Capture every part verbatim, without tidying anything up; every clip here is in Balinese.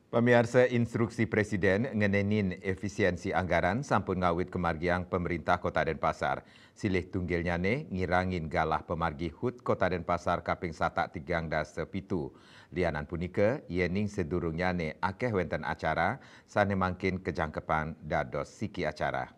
Pamiarsa, instruksi Presiden ngenenin efisiensi anggaran sampun ngawit kemargiang pemerintah Kota Denpasar. Silih tunggilnyane ngirangin galah pemargi hut Kota Denpasar kaping satak tigang dasa pitu. Lianan punika, yening sedurungnyane akeh wenten acara, sane mangkin kejangkepan dados siki acara.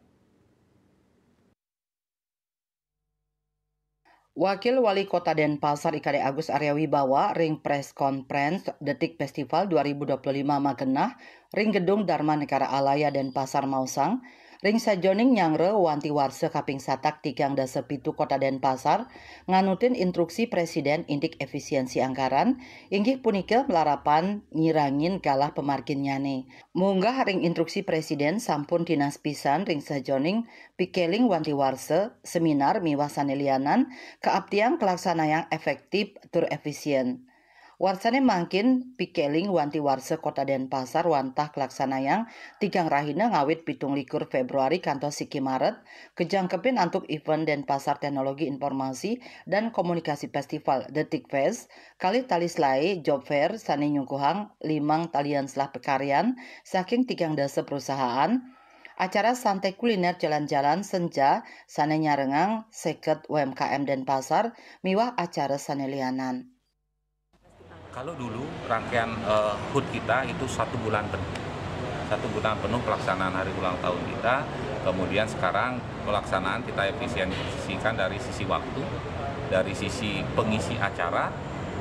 Wakil Wali Kota Denpasar I K D Agus Arya Wibawa ring press conference Detik Festival dua ribu dua puluh lima magenah ring Gedung Dharma Negara Alaya Denpasar maosang, ring sajoning nyanggra wanti warsa kaping satak tigang dasa pitu Kota Denpasar nganutin instruksi Presiden indik efisiensi anggaran, inggih punika malarapan ngirangin galah pemarginnyane. Munggah ring instruksi Presiden sampun tinas pisan ring sajoning pikeling wanti warsa, seminar miwah sane lianan, kaaptiang kalaksanayang efektif tur efisien. Warsane mangkin pikeling wanti warsa Kota Denpasar wantah kalaksanayang tigang rahina ngawit pitung likur Februari kantos siki Maret, kejangkepin antuk event Denpasar Teknologi Informasi dan Komunikasi Festival Detik Fest, kalih tali selae Job Fair sane nyuguhang limang talian selah pakaryan saking tigang dasa perusahaan, acara santai kuliner jalan-jalan senja sane nyarengang seket U M K M Denpasar miwah acara sane lianan. Kalau dulu rangkaian eh, hut kita itu satu bulan penuh. Satu bulan penuh pelaksanaan hari ulang tahun kita. Kemudian sekarang pelaksanaan kita efisiensikan dari sisi waktu, dari sisi pengisi acara,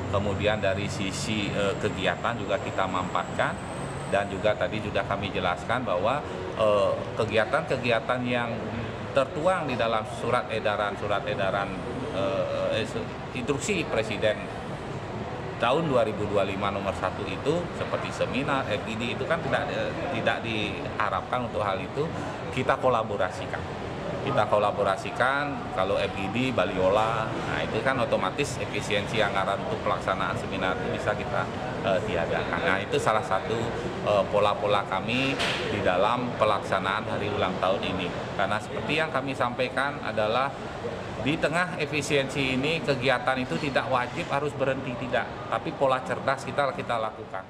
kemudian dari sisi eh, kegiatan juga kita mampatkan, dan juga tadi sudah kami jelaskan bahwa eh, kegiatan-kegiatan yang tertuang di dalam surat edaran surat edaran eh, eh, instruksi Presiden tahun dua ribu dua puluh lima nomor satu itu seperti seminar, F G D itu kan tidak eh, tidak diharapkan untuk hal itu. Kita kolaborasikan. Kita kolaborasikan, kalau F G D, Baliola, nah itu kan otomatis efisiensi anggaran untuk pelaksanaan seminar itu bisa kita eh, tiadakan. Nah, itu salah satu eh, pola-pola kami di dalam pelaksanaan hari ulang tahun ini. Karena seperti yang kami sampaikan adalah di tengah efisiensi ini, kegiatan itu tidak wajib harus berhenti, tidak, tapi pola cerdas kita kita lakukan.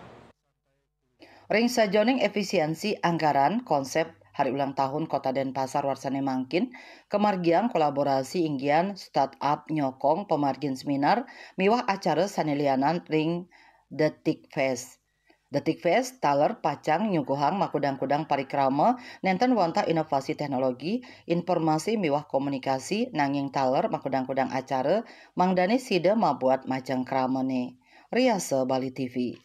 Ring sajoning efisiensi anggaran, konsep hari ulang tahun Kota Denpasar warsane mangkin, kamargiang kolaborasi inggian startup nyokong pamargin seminar miwah acara sane lianan ring Detik Fest. Detik Fest taler pacang nyuguhang makudang-kudang parikrama nenten wantah inovasi teknologi, informasi miwah komunikasi, nanging taler makudang-kudang acara mangdane sida mabuat majeng kramane. Riasa Bali T V.